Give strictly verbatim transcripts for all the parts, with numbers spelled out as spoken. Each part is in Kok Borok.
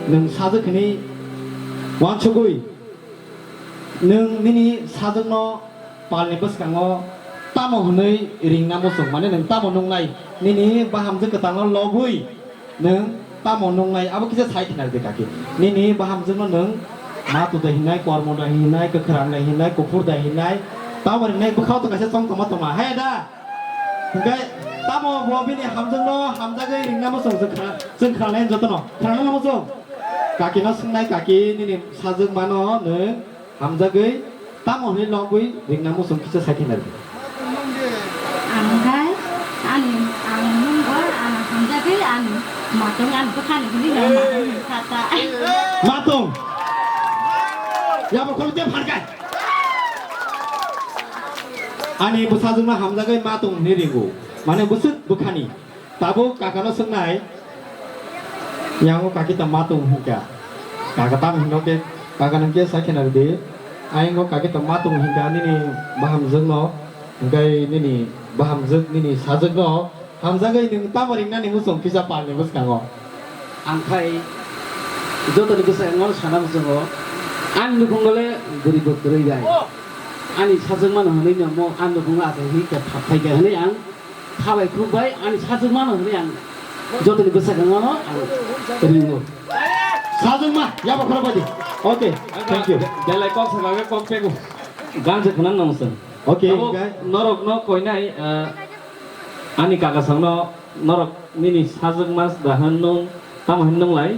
Nwng sajwk hinwi uansugwi, nwng nini sajwkno palni bwskango tamo hwnwi ringna muchung, mane nwng tamo nungnai, nini bahamjwk kwtalno lobwi nwng tamo nungnai, abo kisa sai khna rwdi kaki. Nini bahamjwkno nwng ma tu da hinai, kormo da hinai, kwkhwrang da hinai, kuphur da hinai, tamo ringnai bwkhao to kaisa chong tongma tongma, hai da? Hwnkhe tamo bo bini hamjwkno hamjagwi ringna muchung chwng khna-, chwng khwnanai jotono. Khwnanai muchung? Kakino swngnai, kaki nini sajwkmano nwng hamjagwi tamo hwnwi lobwi ringna muchung kisa sai khna rwdi. Ang khai ani, ang nungba, ang hamjagwi ani matung ani bwkhani hwnwi ang matung hwnwi kha ta. Matung. Yabo khoroksa pharkha. Ani bwsajwkno hamjagwi matung hwnwi ringo. Mane bwswk bwkhani. Tabuk kakano swngnai. Yango kaki ta matung hinkha. Kaka tam hinno khe, kaka nang khe sai khena rwdi. Ayang o kaki ta matung hinkha nini bahamjwkno. Hwnkhe nini bahamjwk nini sajwkno hamjagwi nwng tamo ringnani muchung kisa palni bwskango. Ang khai jotoni bwskango sana muchungo. Ang nukhungo le bwrwi bo kwrwi bai. Ani sajwkmano hwnwi no mo ang nukhungo achai hi khe thapthai khe hwnwi ang khabai khuk bai ani sajwkmano hwnwi ang jotoni bwskango ang ringo. Sajwkma, yabo khorok bai di. Okay, thank you. Belai kok sakha khe kok pego. Ganjak khwnang nang sung. Okay, abo guys. Norokno koinai, ah, ani kaka songno norok nini sajwkma da hwn nung, tamo hwn nung lai,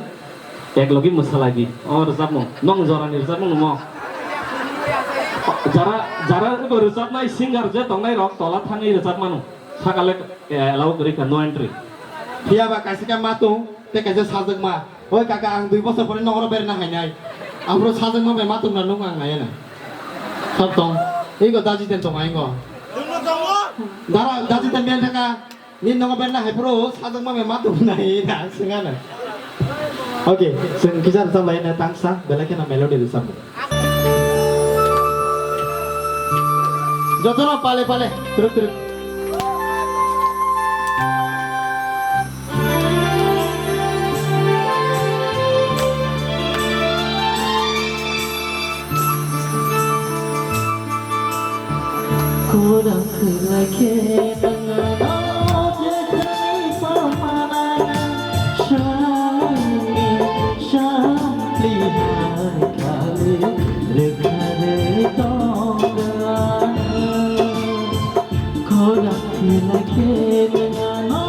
ek logi mwsa lai di. O rwchapmung, nong jorani rwchapmung nungmo. Jara, jara bo rwchapnai singer je tongnai rok tola thangwi rwchapmano. Sakale, eh, allow kwrwi kha, no entry. Phiya ba kaisa khe matung, tei kaisa sajwkma. Oi kaka, ang dui bosor pore nokro berna hainai. Aphuru sajwkma bai matung na nung ang naiya na. Sab tong. Ego daji ten tong aingo. Dara daji ten ben thaka. Ni nokro berna hai phuru sajwkma bai matung nai na swnga na. Okay, sing kisa rwchap lai na tangsa, belai kheno melody rwchap. Jotono pale pale, turuk turuk. Khorang khwlai khe nang ano jekhai pamana sani. Sampli hai khali rwkha rwi tongani. Khorang khwlai khe nwng ano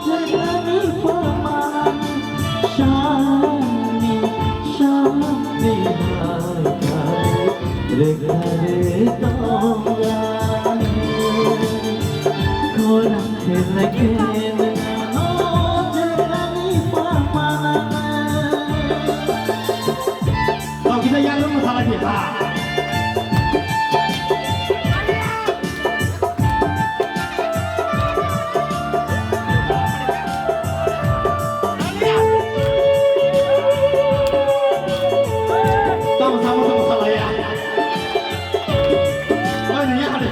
jekhani pamani. Sani, sampli hai khali rwkha rwi tongani. Khorang khwlai khe nwng ano jekhani pamani. Tong kita yang lu masalah dia. Tong sama tu masalah ya. Oh, ini ya ada.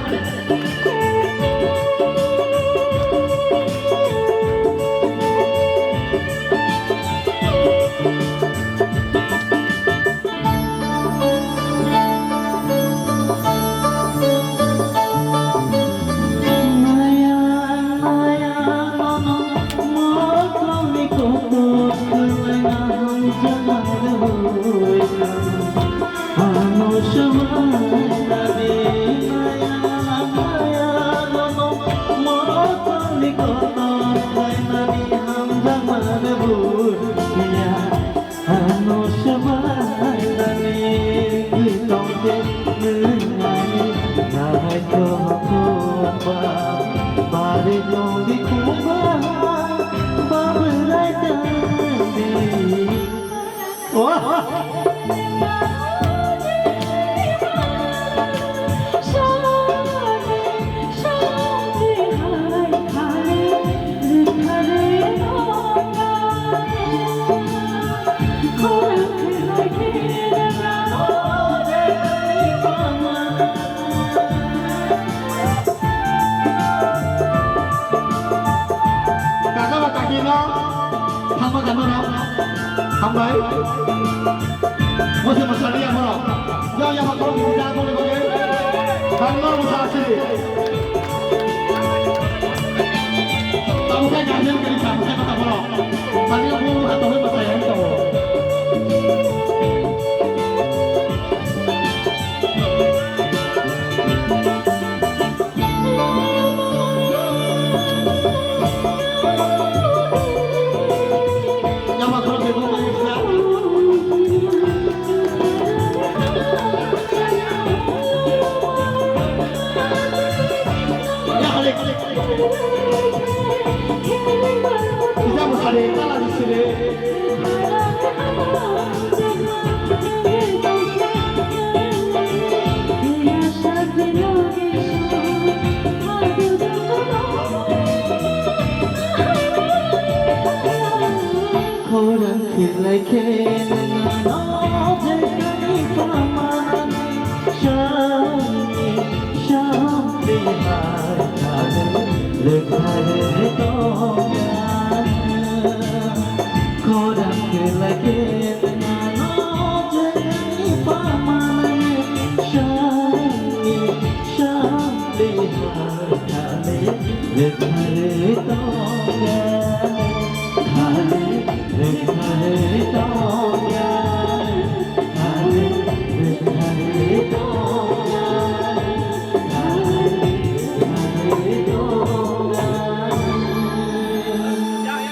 Ano swbainani wngwi tongkhe nwng ani naithok ba, bari tongdi khungba, ba bwrai tongdi. Oh! Kaka ba kaki no thangma kha norok. Hambai. Mose masani ya moro. Ya ya ma koro ni da koro ni. Kan moro masa asi. Tamu kai gajen kari tamu kai mata moro. Tani aku hata hoi masa ya tamu. Khorang khlai khe nangno jekani paman sami sami hai kanu lekhare tongan. Khorang khlai khe nangno jekani paman sami sami hai kanu lekhare tongan.